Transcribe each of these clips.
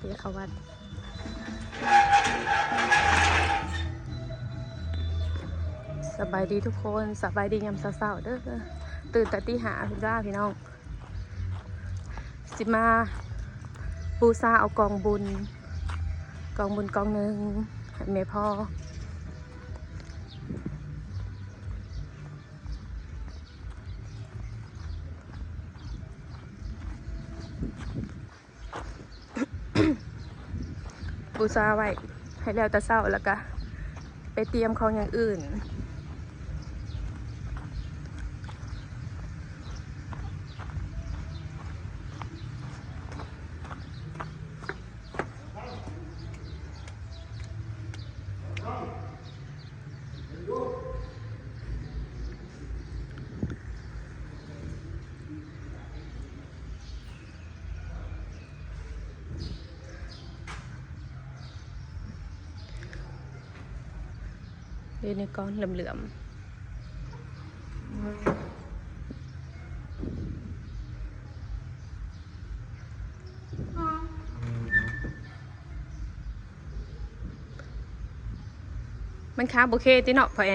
ເຂົ້າວັດ. ສະບາຍດີທຸກຄົນ, ສະບາຍດີຍາມເຊົ້າໆເດີ. ຕື່ນແຕ່ຕີຫ້າພຸ້ນຈ້າພີ່ນ້ອງ, ຊິມາບູຊາເອົາກອງບຸນ, ກອງບຸນກອງໜຶ່ງໃຫ້ແມ່ພໍ່. ບູຊາໄວ້ໃຫ້ແລ້ວແຕ່ເຊົ້າ ແລ້ວກະໄປຕຽມຂອງຢ່າງອື່ນ. ຢູ່ໃນກ້ອນເຫຼືອມໆ. ມັນຄາບໍ່ເຄຕິເນາະພໍ່ແອ.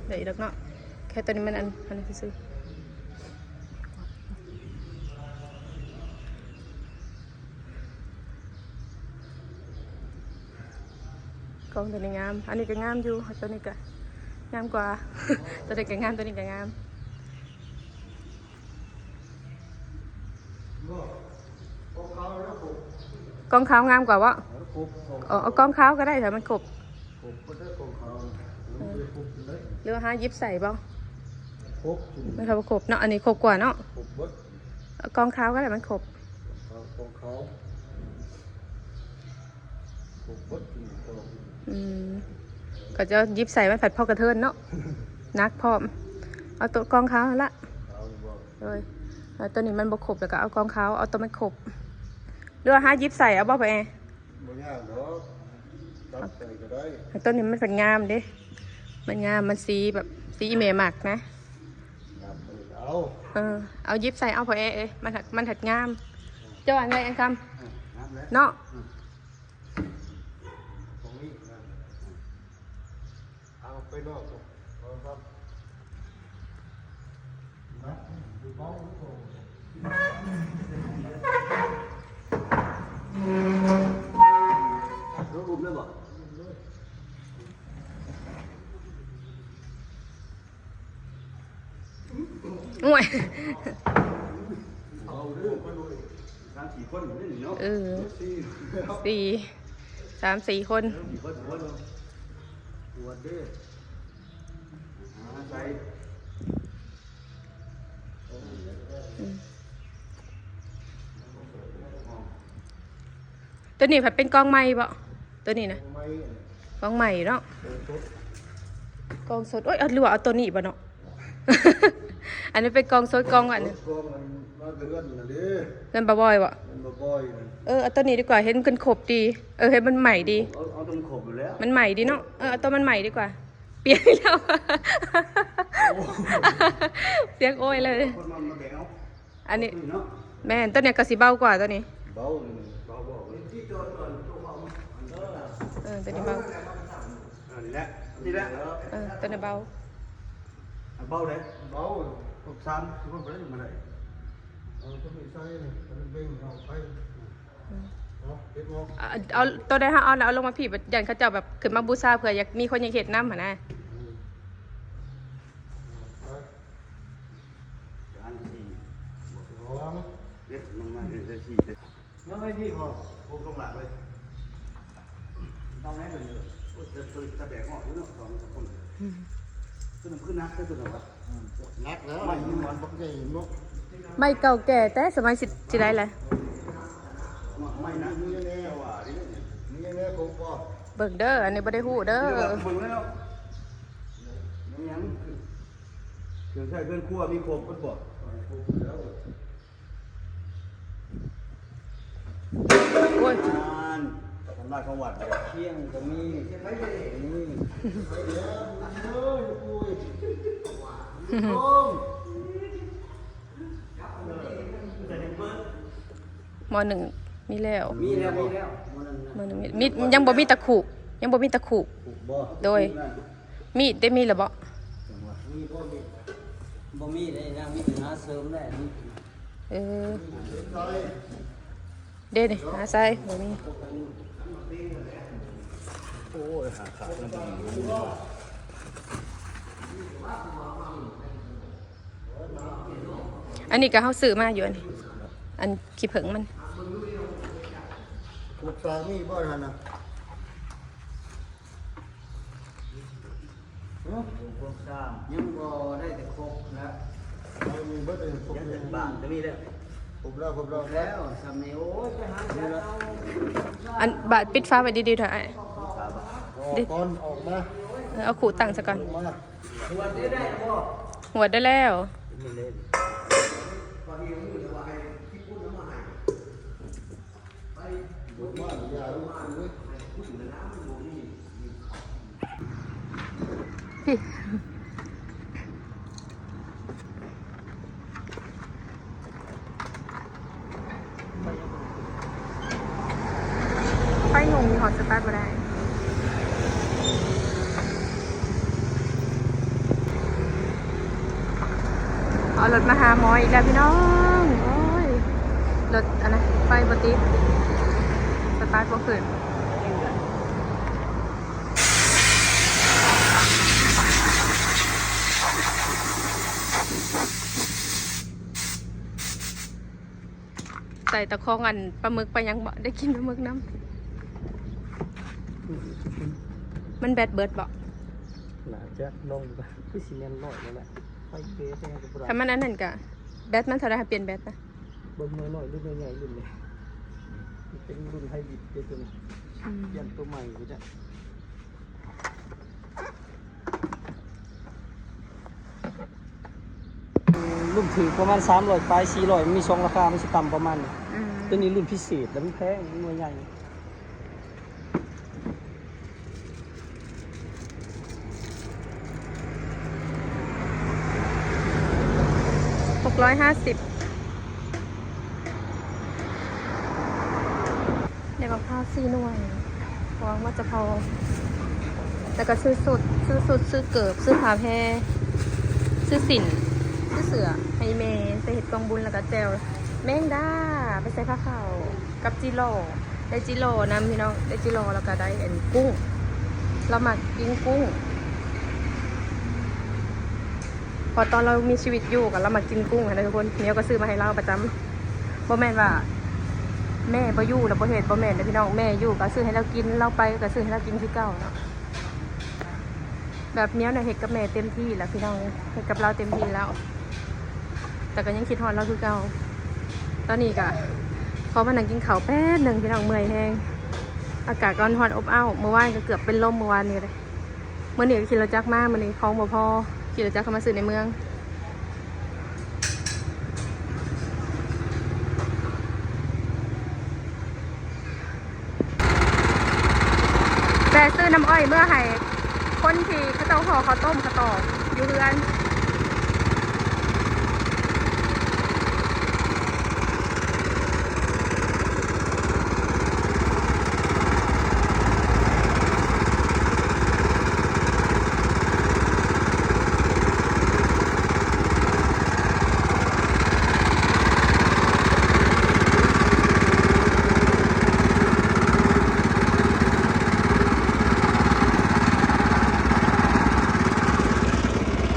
ໄດ້ດອກເນາະ, ແຄ່ຕົວນີ້ມັນອັນ ອັນນັ້ນຊື່ໆ. ກອງຕົວນີ້ງາມ, ອັນນີ້ກໍງາມຢູ່, ຕົວນີ້ກໍງາມກວ່າ, ຕົວນີ້ກໍງາມ, ຕົວນີ້ກໍງາມ. ກອງຂາວງາມກວ່າບໍ່? ເອີ ເອົາກອງຂາວກໍໄດ້ ຖ້າມັນຄົບ. ຄົບບໍ່ໄດ້ກອງຂາວ, ເອີ ມັນບໍ່ໄດ້ຄົບເລີຍ. ຫຼືວ່າຫາຫຍິບໃສ່ບໍ່? ຄົບ ມັນກໍບໍ່ຄົບເນາະ, ອັນນີ້ຄົບກວ່າເນາະ. ຄົບເບິດ. ເອົາກອງຂາວກໍໄດ້ ມັນຄົບ. ເອົາກອງຂາວ ຄົບເບິດ. ອືມ ກໍຈະຫຍິບໃສ່ ມັນພັດພໍກະເທີນເນາະ, ໜັກພ້ອມ. ເອົາໂຕະກອງຂາວຫັ້ນລະ. ໂດຍ ເອົາໂຕນີ້ມັນບໍ່ຄົບ ແລ້ວກໍເອົາກອງຂາວ, ເອົາໂຕມັນຄົບ. ຫຼືວ່າຫາຫຍິບໃສ່ເອົາບໍ່ ພໍ່ແອ? ບໍ່ຍາກດອກ, ຈັບໃສ່ກໍໄດ້. ເອົາໂຕນີ້ມັນເປັນງາມເດ້, ມັນງາມ, ມັນສີແບບສີອີ່ແມ່ມັກນະ. ງາມເລີຍ ເອົາ ເອີ ເອົາຫຍິບໃສ່ເອົາ ພໍ່ແອເອີຍ, ມັນ ມັນຫັດງາມ. ເຈົ້າວ່າໄງ ອັນຄຳ? ເອີ ງາມແລ້ວເນາະ. ອືມ ຂອງນີ້ ເອົາໄປນອກ ເອົາຄັບ. ໂອ້ຍ ເອົາເດີ ສາມສີ່ຄົນນີ້ເນາະ. ເອີ ສີ່ ສາມສີ່ຄົນ. ປວດເດີ ຫາໃສ່. ອືມ ຕົວນີ້ພັດເປັນກອງໃໝ່ບໍ່? ຕົວນີ້ນະ ກອງໃໝ່ເນາະ, ກອງສົດ. ໂອ້ຍ ເອົາ ຫຼືວ່າເອົາຕົວນີ້ບໍ່ເນາະ? ອັນນີ້ເປັນກອງສົດ ກອງອັນ ກອງອັນມາແຕ່ເຮືອນນັ້ນເດ້, ເຮືອນບ່າວບອຍບໍ່? ເຮືອນບ່າວບອຍນັ້ນ. ເອີ ເອົາຕົວນີ້ດີກວ່າ, ເຫັນມັນຄົບດີ. ເອີ ເຫັນມັນໃໝ່ດີ. ເອົາ ເອົາຕົວມັນຄົບຢູ່ແລ້ວ, ມັນໃໝ່ດີເນາະ. ເອີ ເອົາຕົວມັນໃໝ່ດີກວ່າ. ປ່ຽນແລ້ວ ໂອ້ ສຽງໂອ້ຍເລີຍ. ຄົນມາ ມາແບກເອົາ ອັນນີ້ ຕົວນີ້ເນາະ. ແມ່ນ, ຕົວນີ້ກໍຊິເບົາກວ່າຕົວນີ້. ເບົາ ເບົາບໍ່? ເອີ ຕົວນີ້ເບົາ. ເອີ ນີ້ແຫຼະ ນີ້ແຫຼະ. ເອີ ຕົວນີ້ເບົາ. ເບົາເດ້ ເບົາ. ຫົກສາມ ຊິບໍ່ໄດ້ ມາໄດ້. ເອົາຕົວນີ້ໃສ່ນີ້ ເປັນເບັງເອົາໄປ. ອືມ ເອົາ ເອົາ ເອົາຕົວໃດເຮົາເອົາ ເອົາລົງມາພີ້, ຢ້ານເຂົາເຈົ້າແບບຂຶ້ນມາບູຊາ ເພື່ອຢາກມີຄົນຢາກເຮັດນຳຫັ້ນນະ. ອືມ ເອົາໄປ ອັນທີ່ສອງ ເຮັດລົງມາເຮັດໄດ້ສີ່ເດ້. ຍັງໄດ້ທີ່ພໍ ໂອ້ ລົງຫຼາຍເລີຍ. ຕ້ອງໃຫ້ເພິ່ນເດີ. ໂອ້ຍ ຈະ ຈະແບກອອກຢູ່ເນາະ ສອງສາມຄົນ. ອືມ ຕົວນັ້ນຄືໜັກເດີ ຕົວນັ້ນວະ. ອືມ ໜັກແລ້ວ ໄມ້ມັນບັກໃຫຍ່ເນາະ. ໄມ້ເກົ່າແກ່ແຕ່ສະໄໝຊິ ຊິໄດ້ແຫຼະ. ໄມ້ໜັກ ມີແນ່ວ່ານີ້ ມີແນ່ ຜົມບໍ່ ເບິ່ງເດີ ອັນນີ້ບໍ່ໄດ້ຮູ້ເດີ. ເບິ່ງແລ້ວ ມີຫຍັງ ເຄື່ອງໃຊ້ເຮືອນຄົວມີຄົບເບິດບໍ່? ຄົບແລ້ວ. ໂອ້ຍ ນັ້ນ ທຳລາຍຂອງວັດ ຄຽງກໍມີ ນີ້ ໂອ້ຍ ໂອ້ຍ. ມໍໜຶ່ງມີແລ້ວ ມີແລ້ວ ມີແລ້ວ ມໍໜຶ່ງ ມໍໜຶ່ງມີ ມີ ຍັງບໍ່ມີຕະຂຸ ຍັງບໍ່ມີຕະຂຸ ບໍ່ ໂດຍ ມີດເດ້ ມີແລ້ວບໍ່? ມີບໍ່? ມີດ ບໍ່ມີເດ້ ຍັງມີແຕ່ຫາເສີມແຫຼະ ມີດ ເອີ ເດ້ນີ້ ຫາໃສ່ ບໍ່ມີ ໂອ້ຍ ຫາຂາດນຳ ອັນນີ້ກໍເຮົາຊື້ມາຢູ່ ອັນນີ້ ອັນຂີ້ເຜິ້ງມັນ ພວກສາມີບໍ່ຫັ້ນນະ? ຮະ? ພວກສາມ ຍັງບໍ່ໄດ້ແຕ່ຄົບແລ້ວ ເອົາມີເບິດເລີຍ ຄົບແລ້ວ ບາດກໍມີແລ້ວ ຄົບແລ້ວ ຄົບແລ້ວ ແລ້ວ ສ່ຳນີ້ ໂອ້ຍ ໄປຫາແລ້ວ ອັນບາດ ປິດຝາໄວ້ດີໆເຖາະອ້າຍ ເດ້ ກ່ອນອອກມາ ເອີ ເອົາຄູ່ຕັ້ງຊະກ່ອນ ອອກມາ ຫວດໄດ້ບໍ່? ຫວດໄດ້ແລ້ວ ໄຟງົງມີຮອດສະຕາດບໍ່ໄດ້ ເອົາລົດມາຫາໝໍອີກແລ້ວພີ່ນ້ອງ ໂອ້ຍ ລົດອັນນະ ໄຟບໍ່ຕິດ ສະຕາດບໍ່ຂຶ້ນ. ໃສ່ຕະຂອງອັນປາໝຶກໄປຍັງບໍ່? ໄດ້ກິນປາໝຶກນຳ. ມັນແບັດເບິດບໍ່? ໜ້າຈະລອງ ຄືຊິແມ່ນຮ້ອຍແລ້ວແຫຼະ ໄຟເປແທ້ກໍບໍ່ໄດ້. ຖ້າມັນອັນນັ້ນກະ ແບັດມັນເທົ່າໃດ? ຖ້າປ່ຽນແບັດນະ ເບິ່ງໜ່ວຍນ້ອຍ ຫຼືໜ່ວຍໃຫຍ່ ລຸ້ນນີ້ ມັນເປັນລຸ້ນໄຮບຣິດເດ້ຕົວນີ້. ອືມ ປ່ຽນຕົວໃໝ່ບໍ່ຈັກ. ລຸ້ນຖືກປະມານສາມຮ້ອຍປາຍ ສີ່ຮ້ອຍ ມັນມີສອງລາຄາ ມັນຊິຕ່ຳປະມານນີ້. ອືມ ຕົວນີ້ລຸ້ນພິເສດ ແລ້ວມັນແພງ ໜ່ວຍໃຫຍ່. ຫົກຮ້ອຍຫ້າສິບ ໄດ້ບັກພ້າວສີ່ໜ່ວຍ ຫວັງວ່າຈະພໍ ແລ້ວກໍຊື້ຊຸດ ຊື້ຊຸດ ຊື້ເກີບ ຊື້ຜ້າແພ ຊື້ສິ້ນ ຊື້ເສື້ອໃຫ້ແມ່ ໃສ່ເຮັດກອງບຸນ ແລ້ວກໍແຈ່ວ ແມງດາ ໄປໃສ່ພາເຂົ້າ ກັບຈິລໍ ໄດ້ຈິລໍນຳພີ່ນ້ອງ ໄດ້ຈິລໍ ແລ້ວກໍໄດ້ອັນກຸ້ງ ລາວມັກກິນກຸ້ງ ເພາະຕອນລາວມີຊີວິດຢູ່ກໍລາວມັກກິນກຸ້ງຫັ້ນນະທຸກຄົນ ແມ່ກໍຊື້ມາໃຫ້ລາວປະຈຳ ບໍ່ແມ່ນວ່າແມ່ບໍ່ຢູ່ແລ້ວບໍ່ເຮັດ ບໍ່ແມ່ນເດ້ພີ່ນ້ອງ ແມ່ຢູ່ກໍຊື້ໃຫ້ລາວກິນ ລາວໄປກໍຊື້ໃຫ້ລາວກິນຄືເກົ່າເນາະ. ແບບແນວໃດເຮັດກັບແມ່ເຕັມທີ່ແລ້ວພີ່ນ້ອງ ເຮັດກັບລາວເຕັມທີ່ແລ້ວ ແຕ່ກໍຍັງຄິດຮອດລາວຄືເກົ່າ. ຕອນນີ້ກໍຂໍມານັ່ງກິນເຂົ້າແປັບໜຶ່ງພີ່ນ້ອງ ເມື່ອຍແຮງ ອາກາດກໍຮ້ອນອົບອ້າວ ມື້ວານກໍເກືອບເປັນລົມ ມື້ວານນີ້ເດ້. ມື້ນີ້ກໍຂີ່ລົດຈັກມາ ມື້ນີ້ຂອງບໍ່ພໍ ຂີ່ລົດຈັກເຂົ້າມາຊື້ໃນເມືອງ. ແວ່ຊື້ນ້ຳອ້ອຍເມືອໃຫ້ຄົນທີ່ເຂົາເຈົ້າຫໍ່ເຂົ້າຕົ້ມເຂົ້າຕອກຢູ່ເຮືອນ.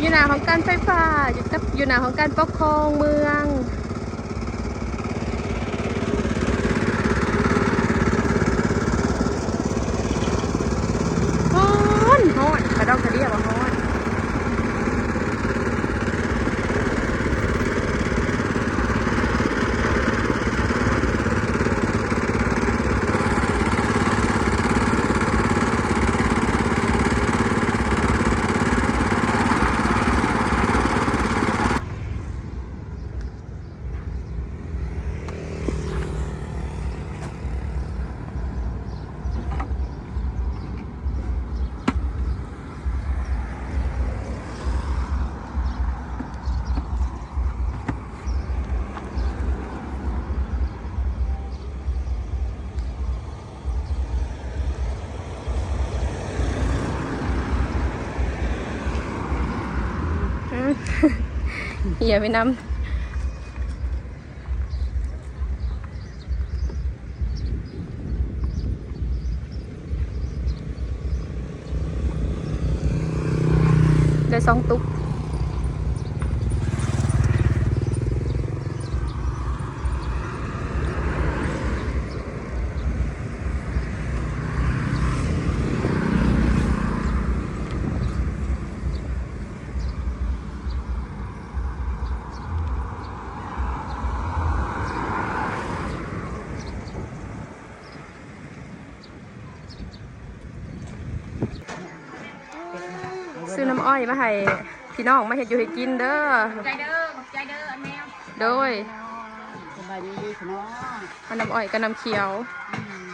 ຢູ່ໜ້າຫ້ອງການໄຟຟ້າ ຢູ່ກັບ ຢູ່ໜ້າຫ້ອງການປົກຄອງເມືອງ. ຮ້ອນ ຮ້ອນ ກະດອກກະເດຍວ່າຮ້ອນ. ຢູ່ ເຫື່ອໄປນຳ. ໄດ້ສອງຕຸກ. ຊື້ນ້ຳອ້ອຍມາໃຫ້ພີ່ນ້ອງມາເຮັດຢູ່ເຮັດກິນເດີ. ຂອບໃຈເດີ ຂອບໃຈເດີ ອາແມວ. ໂດຍ ສະບາຍດີພີ່ນ້ອງ. ເອົານ້ຳອ້ອຍກັບນ້ຳຂຽວ. ອືມ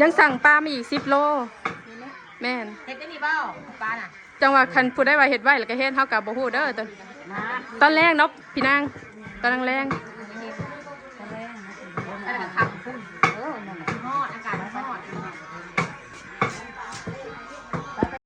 ຍັງສັ່ງປາມາອີກສິບໂລ. ແມ່ນ ເຮັດໄດ້ນີ້ບໍ່ ປານະ? ຈັ່ງວ່າຄັນຜູ້ໃດວ່າເຮັດໄວ້ແລ້ວກໍເຮັດ ເຮົາກໍບໍ່ຮູ້ເດີ. ຕອນ ຕອນແລງເນາະພີ່ນາງ ຕອນແລງໆ.